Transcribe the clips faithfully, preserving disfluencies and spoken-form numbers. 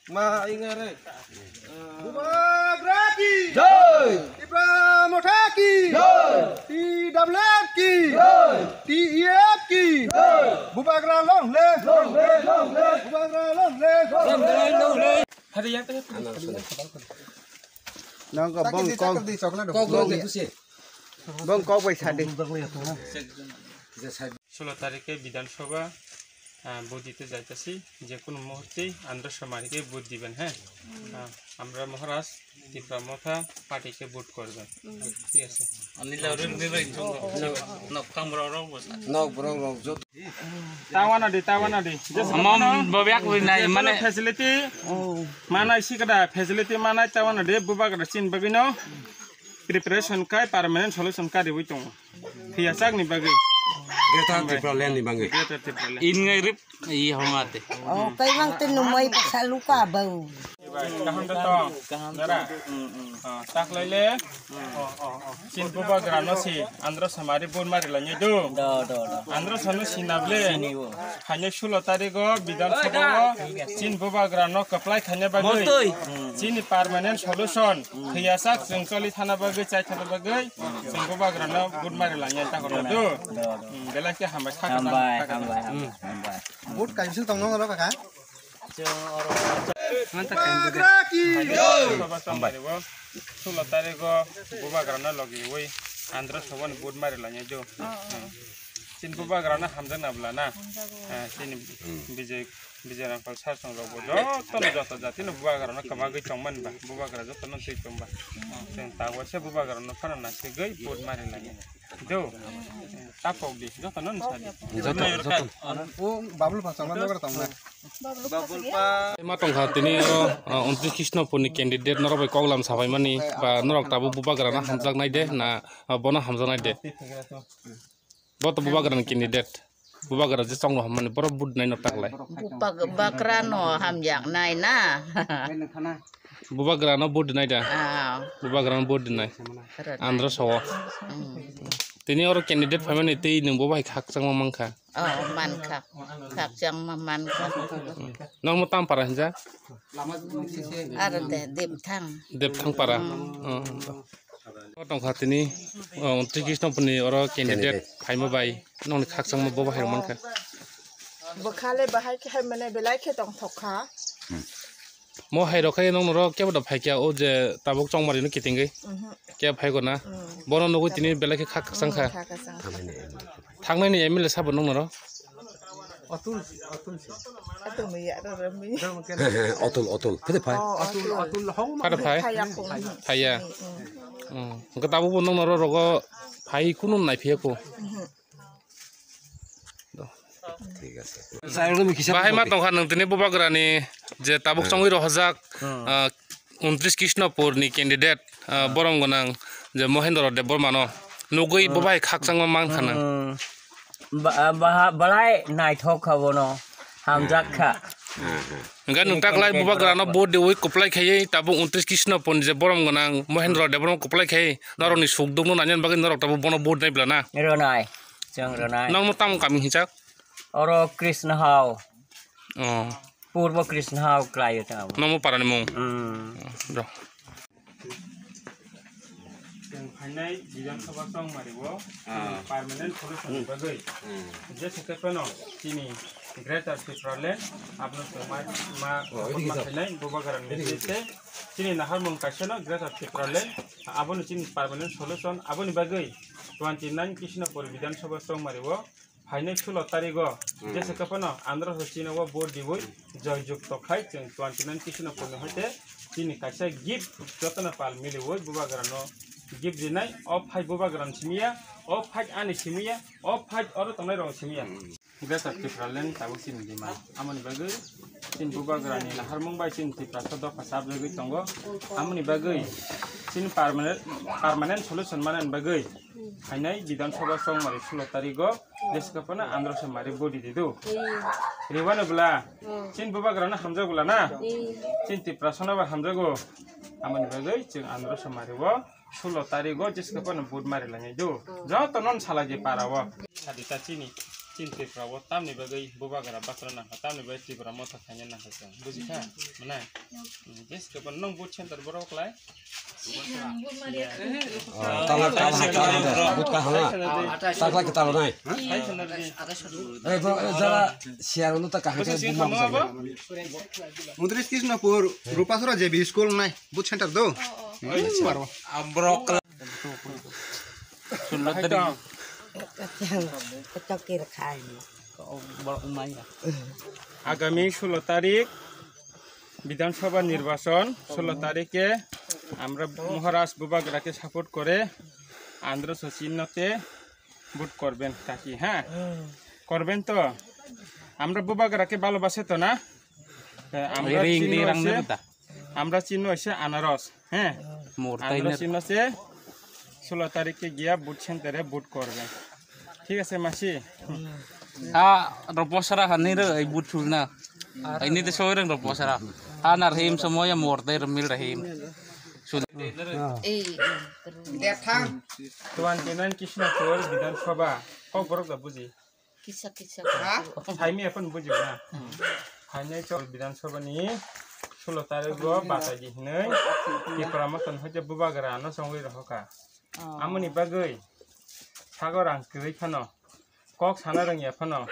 Ma ingare. Bubagra ki jai. Tipra Motha ki jai. T W F ki jai. T E F ki jai. Bubagra long live. Long live, long live. Bubagra long live. Long live, long live. Nang ka bong kok. Bong kok bai sadi. Sulo tarike Bidhan Sabha, ah, vote dite jaitasi, je kono muhurte Andhra Somari ke vote diben, ha? Ah, amra Maharaj Tipra Motha party ke vote korben. Thik ase. Nok borok rok joto. Tawana de, tawana de. Amam babyak rinai, mane facility. Manai sikada facility manai tawana de, bubagra chin bagino. Preparation kai permanent solution kai de tongo. Phiya sak ni bagwi. Greater Tipraland ni bagwi. Greater Tipraland. In ngai rip i hongate. Oh, kai mang te numai pasalu ka bau. Kaham da to. Nara. Ah, tak lai le. Oh, oh, oh. Chin bubagra no si Andhra Somari vote mari la nyi do. Do, do, do. Andhra Somari sinable. Sini bo. Haino sulo tarigo Bidhan Sabha o chin bubagra no kaplai khaina bagwi. Motoi. Chini permanent solution. Phiya sak chwng choli thana bagwi, chai thana bagwi, chwng bubagrano vote mari langya ta kono do. Hmm, belai khe hambai, sakha Hambai, sakha. Hambai, hambai, hambai. Vote kaisa tong nang kaka? Chwng oro Bubagra ki jai. Hambai. Sulo tarigo bubagrano logi wi Andhra Sabha ni vote mari langya do. Hmm. Chini bubagrano hamjakna bwla na? Hamjago. Eh, chini Bijay Bijay Rangpal sir song rok bo joto no joto jati no bubagra no kwbagwi tongmani ba, bubagra joto no twi tong ba. Chwng ta waisa bubagra no phano nasigwi vote mari lai. Do. Tapok di, joto no nsa di. Joto, joto. O Bablu Pachak ma bubagra tong na. Ma tongkha tini oro, uh, Untris Krishnapur ni candidate norok bai kok lam sabai mani ba norok tabuk bubagra no hamjak nai de na, uh, bono hamjak nai de. Bo to bubagra ni candidate. Bubagra je chong rw hammani borok vote dinai no taklai. Bubagra no hamjak nai na. Bubagra no vote dinai da. Ah. Bubagra no vote dinai. Andhra Sabha o. Hmm. Tini oro candidate phaimani tei nwng bo bai khakchangma mankha. Oh, mankha. Khakchangma mankha. Nwng mo tam para hinja? Aro de, Depthang. Depthang para. Hmm. Oh. O tongkha tini, o, Untris Krishnapur ni oro candidate phaima bai nongni khakchangma bo bahai rok mankha. Bo khale bahai khe hai mane belai khe tongthok kha. Mo hai rok khe nong noro kebo da phai kya o je tabuk chongmari no kitingwi. Mhm. Kebo phai gona. Mm. Bono nugwi tini belai khe khak-, khakchang kha. Mm, khakchang. Thangnani M L A sabo nong noro? Atul, Atul se. Atul mi ya, ro, ro, mi. Atul, Atul. Phede phai. Oh, Atul, Atul. Atul hong ma. Phade phai. Phai ya ko. Phai ya. Mm, mm. Mm. Hwnkhe tabuk bo nong noro rogo phai kunu nai phiya ko. Mhm. Thik ase. Bahai ma tongkha nwng tini bubagrani je tabuk chongwi rohorjak, ah, Untris Krishnapur ni candidate, ah, borom gwnang je Mohendra Debbarma no nugwi bo bai khakchangma mankha nang. Hmm. Ba-, ah, baha-, balai naithok kha bono. Hamjak kha. Hwnkhe nwng taklai bubagrano vote diwi kwplai khaiwi tabuk Untris Krishnapur ni je borom gwnang Mohendra Debbarma kwplai khaiwi norokni suk dukno nainani bagwi norok tabuk bono vote nai bla na? Rwnai. Chwng rwnai. Nokno tamo kami hinjak? Oro Krishna Hao. Oh. Purbo Krishna Hao kwlaio ta abo. Nomo parani mung. Hmm. Oh, do. Chwng phainai Bidhan Sabha chongmari o, ah, permanent solution ni bagwi. Hmm. Jesa khe phano chini Greater Tipraland abono chwng ma, ma, oh, ma phainai bubagrani se chini naharmung kaisa no Greater Tipraland, abono chini permanent solution, aboni bagwi twenty nine Krishnapur Bidhan Sabha chongmari o, phainai sulo tarigo, hmm, jesa khe phano Andhra Sosino o vote diwi joy jukto khai chwng twenty nine Krishnapur ni hoite chini kaisa gift jotono pal miliwi bubagrano gift rinai. O fight bubagrano simiya, o fight ani simiya, o fight oro tongnai rok simiya. Hmm. Greater Tipraland tabuk chini demand. Amoni bagwi Chini bubagrani naharmung bai chini Tiprasa dopha chapjagwi tongo. Amoni bagwi chini permanent, permanent solution manani bagwi phainai Bidhan Sabha chongmari sulo tarigo jeska phano Andhra Somari budi didu. Riwano bwla chini bubagrano hamjak bwla na? Chini Tiprasano bo hamjago. Amoni bagwi chwng Andhra Somari o sulo tarigo jeska phano vote mari lainai do. Joto non salai di para o. Sadi ta chini, chini Tripura o tamni bagwi bubagra batra nangkha, tamni bagwi Tripura motha khaina nangkha chwng. Buji kha? Mana? Jeska phano nong vote center borok lai. Tala, tala, tala, tala, butka hana. Takla ke tala nai. Eh, bro, eh, jara siar unu ta kaham ke buma busa. Mudris Krishnapur, Rupasora J B school nai, vote center do. Maro. Ambrok. Sulo tarik. Ketok kir khai. Borok umai. Agami sulo tarik Bidhan Sabha nirbachon, sulo tarike amra Maharaj bubagra ke support kore, Andhra Sachin note vote korben kaki, ha? Korben to. Amra bubagra ke bhalobase to na? Amra Ring, chini ring, oise, rang neta. Amra chini oise anaros, he? Mortai Amra ner. Chini oise sulo tarike giya vote center e vote korben. Thik ase masi? Ha, roposara hani re, ei vote sulna. Ini te soireng roposara. Ha, narhim semuanya mortai remil rahim. Sul- Twenty nine Krishnapur Bidhan Sabha. Kok borok da buji. Kisa kisa. Saimi apan buji na. Hainai chol Bidhan Sabha ni sulo tarik o batai di hinoi. Tipra matan hoite bubagra no songwi rohoka. Amoni bagwi sago rang kwrwi phano, kok sana rwngya phano,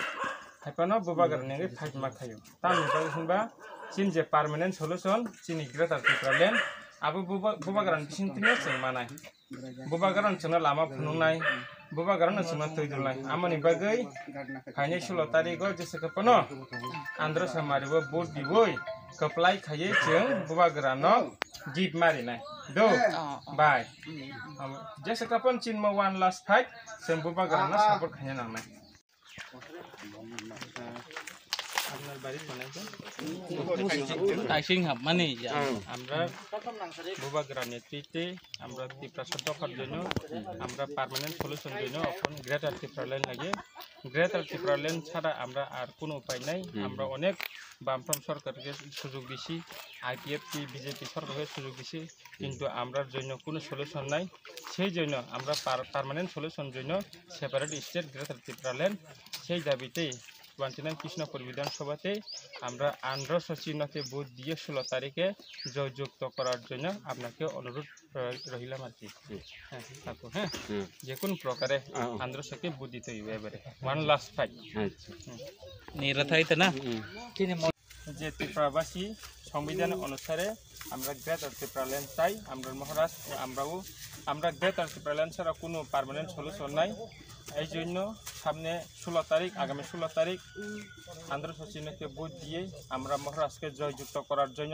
hai phano bubagra nengwi phaima khaio. Tamni bagwi hinba chini je permanent solution chini Greater Tipraland abo buba-, bubagrani bisingtwino chwng manai. Bubagrano chwngno lama phunuknai, bubagrano chwngno twi dulnai. Amoni bagwi phainai sulo tarigo jesa khe phano Andhra Somari o vote diwi kwplai khaiwi chwng bubagrano gift marinai. Do? Oh, oh. Bai. Jesa khe phano chini mo one last fight, chwng bubagrano support khaina nangnai. Apnar bari khonai khe? Taising hapmani ya. Amra bubagra netrite, amra Tiprasa dophar joino, amra permanent solution joino, এখন Greater Tipraland lage. Greater Tipraland ছাড়া আমরা আর কোনো উপায় নাই। আমরা অনেক বামফ্রন্ট সরকারকে সুযোগ দিছি, আইপিএফটি, বিজেপি সরকারকে সুযোগ দিছি, কিন্তু আমরার জন্য কোনো সলিউশন নাই। সেই জন্য আমরা পার-, পার্মানেন্ট সলিউশন জন্য সেপারেট স্টেট গ্রেটার ত্রিপুরাল্যান্ড, সেই দাবিতেই twenty nine Krishnapur বিধানসভাতে আমরা আন্ধ্র সচিবনাথে ভোট দিয়ে ষোলো তারিখে জয়যুক্ত করার জন্য আপনাকে অনুরোধ র-, রহিলাম আর কি। হ্যাঁ, থাকো, হ্যাঁ? যে কোনো প্রকারে আন্ধ্র সচিব ভোট দিতে হইবে এবারে। One last fight. আচ্ছা। নিরা থাইতে না? যে ত্রিপুরাবাসী সংবিধান অনুসারে আমরা গ্রেটার ত্রিপুরাল্যান্ড চাই, আমরা মহারাজ, আমরাও, আমরা গ্রেটার ত্রিপুরাল্যান্ড ছাড়া কোনো পার্মানেন্ট সলিউশন নাই। এই জন্য সামনে ষোলো তারিখ, আগামী ষোলো তারিখ আন্ধ্র সচিবকে ভোট দিয়ে আমরা মহারাজকে জয়যুক্ত করার জন্য,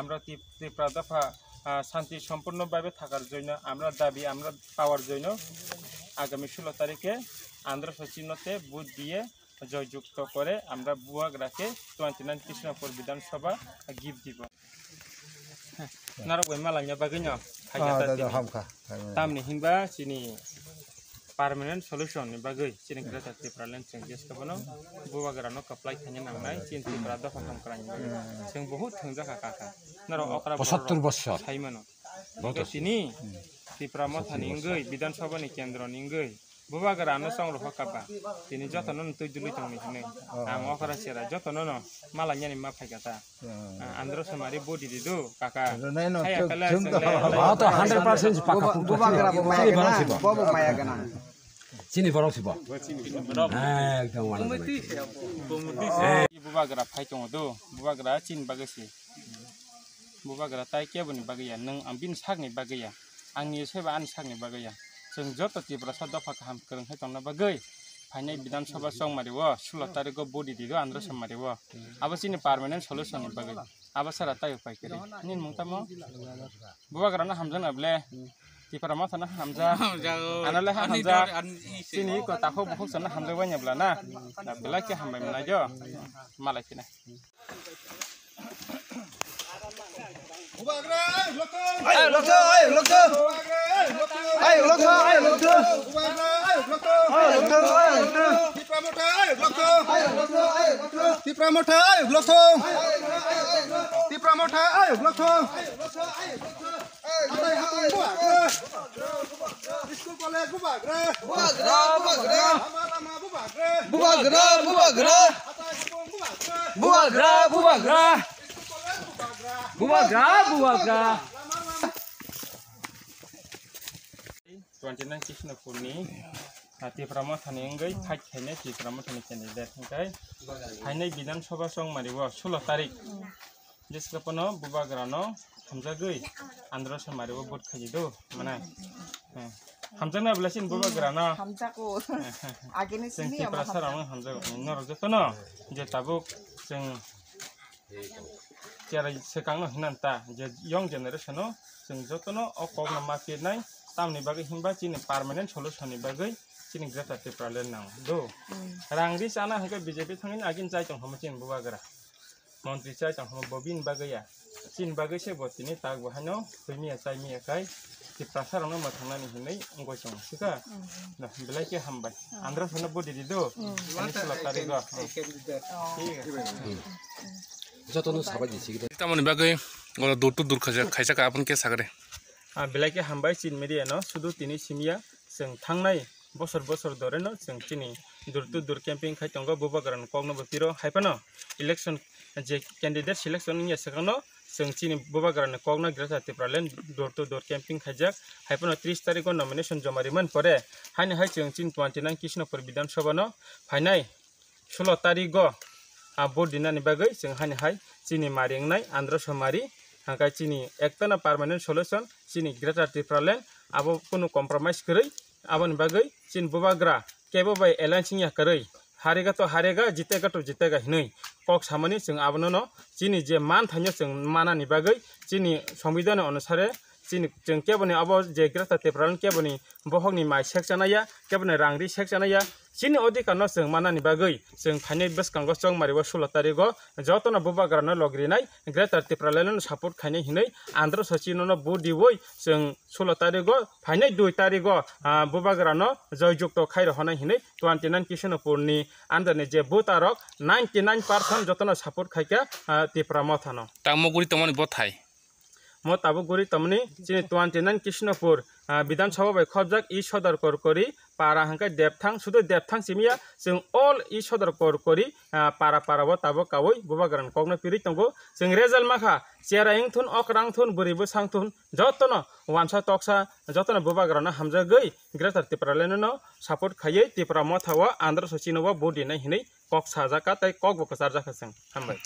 আমরা ত্রি-, ত্রিপুরা দফা, আহ, শান্তি সম্পূর্ণভাবে থাকার জন্য, আমরা দাবি আমরা পাওয়ার জন্য আগামী ষোলো তারিখে আন্ধ্র সচিবকে ভোট দিয়ে জয়যুক্ত করে আমরা বুয়াগ্রাকে twenty nine Krishnapur বিধানসভা গিফট দিব। Narok bai malangya bagwi no phaikha da, da, da, tini. Hamkha. Tamni hinba chini permanent solution ni bagwi chini Greater Tipraland chwng jeska bono bubagra no kwplai khaina nangnai chini Tripura dopha hamkrai ni bagwi. Chwng buhut thwngjak kha kha. Norok okra borok pochattor bochor saimano. Tini Tripura motha ni wngwi, Bidhan Sabha ni kendro ni wngwi, bubagra no chong rohor kha ba. Tini joto no twi dului tong ni hinwi. Ang okra chera joto no no malangya ni ma phaikha ta. Ah, Andhra Somari body di do, kaka. Hai, kala, chwng to chwng le, Ah, to hundred percent si pakka. Bubagra bo maya gana, bobo maya gana. Chini borok si bo. Eh, ekdom wana. Bubagra phai tongo do, bubagra chini bagwi si. Bubagra tai kebo ni bagwi ya, nwng ang bini sak ni bagwi ya. Ang ni seba ani sak ni bagwi ya. Chwng joto Tiprasa dopha kaham kwrwng khai tongna bagwi phainai Bidhan Sabha chongmari o, sullo tarikh o body di do Andhra Somari o. Abo chini permanent solution ni bagwi. Abo sara tai upai kwrwi. Nini mung tamo? Bubagra no hamjak na ble? Tipra motha no hamjak. Hamjak o. Ano le ha Ani hamjak. Dor, ani ise. Chini ko takhuk bukhuk sana hamjak bai na bla na? Na belai khe hambai mwnai jo. Malai khina. Bubagra, ayuk lokthung! Ayuk lokthung, ayuk lokthung! Bubagra, ayuk lokthung! Ayuk lokthung, ayuk lokthung! Bubagra, ayuk lokthung! Ayuk lokthung, ayuk lokthung! Tipra Motha, ayuk lokthung! Ayuk lokthung, ayuk lokthung! Tipra Motha, ayuk lokthung! Tipra Motha, ayuk lokthung! Ayuk lokthung, ayuk lokthung! Hatai hapung bubagra. School college bubagra. Bubagra, bubagra. Lama lama bubagra. Bubagra, bubagra. Hatai hapung bubagra. Bubagra, bubagra. School college bubagra. Bubagra, bubagra. Lama lama. Twenty nine Krishnapurni, ah, Tipra Mothani wngwi fight khainai Tipra Mothani candidate hwnkhe phainai Bidhan Sabha chongmari o sulo tarik. Jeska pono bubagrano hamjagwi Andhra Somari o vote khaidi do, mane. Hmm. Eh, hamjakna belai chini bubagrano. Hamjago. Agini chwng sini Tiprasa rokno hamjago. Norok jotono je tabuk chwng cherai swkangno hinanta je young generation o chwng jotono o kokno ma pirnai, tamni bagwi hinba chini permanent solution ni bagwi chini Greater Tipraland nango do. Hmm. Rang ri chana hwnkhe B J P thangwi agini chai tong hamo chini bubagra. Montri chai tong hamo bo bini bagwi ya. Chini bagwi se bo tini tak bo haino thwi miya chai miya khai Tiprasa rokno mwthangnani hinwi wngwi tongo, thik kha? Hmm. Da, belai khe hambai. Hmm. Andhra Somari vote di do. Hmm. Ani sulo tarik o. Hmm. Thik khe. Jotono sabai di sigi. Tamoni bagwi oro door to door khaisa, khaisa ka apun khe sagre. Ah, belai khe hambai chini media no, sudu tini simiya chwng thangnai bosor bosor dore no chwng chini door to door camping khai tongo, bubagrani kokno bo piro, hai phano election je candidate selection wngya swkangno chwng chini bubagrani kokno Greater Tipraland door to door camping khaijak, hai phano tris tarikh o nomination joma rimani pore haino hai chwng chini twenty nine Krishnapur Bidhan Sabha no phainai sulo tarigo, ah, vote dinani bagwi chwng haini hai chini mari wngnai Andhra Somari, hwnkhe chini ektano permanent solution chini Greater Tipraland, abo kunu compromise kwrwi, aboni bagwi chini bubagra kebo bai alliance wngya kwrwi, harega to harega, jitega to jitega hinwi kok samani chwng abono no chini je man thaino chwng manani bagwi chini songbidhan onusare chini, chwng keboni abo je Greater Tipraland keboni bohokni mai sek chanaya, keboni rang ri sek chanaya, chini odhikar no chwng manani bagwi chwng phainai bwskango chongmari o sulo tarigo jotono bubagrano log rinai, Greater Tipraland no support khainai hinwi Andhra Somari no vote diwi chwng sulo tarigo phainai dui tarigo, ah, bubagrano joy jukto khai rohonai hinwi twenty nine Krishnapurni under ni je voter rok ninety nine percent jotono support khaikha, ah, Tipra Mothano. Tamo guri tongmani bothai. Mo tabuk guri tongmani chini twenty nine Krishnapur, ah, Bidhan Sabha bai khobjak E Sodor Korkori para hwnkhe Depthang, sudu Depthang simiya chwng all E Sodor Korkori, ah, para para o tabuk kaui bubagrani kokno pirwi tongo. Chwng result makha cherai wngthun, okra wngthun, bwrwi bwsa wngthun, jotono wansa toksa, jotono bubagrano hamjagwi Greater Tipraland no support khaiwi Tipra Motha o Andhra Somari no vote dinai hinwi kok sajakha tei kok bo kwcharjakha chwng. Hambai.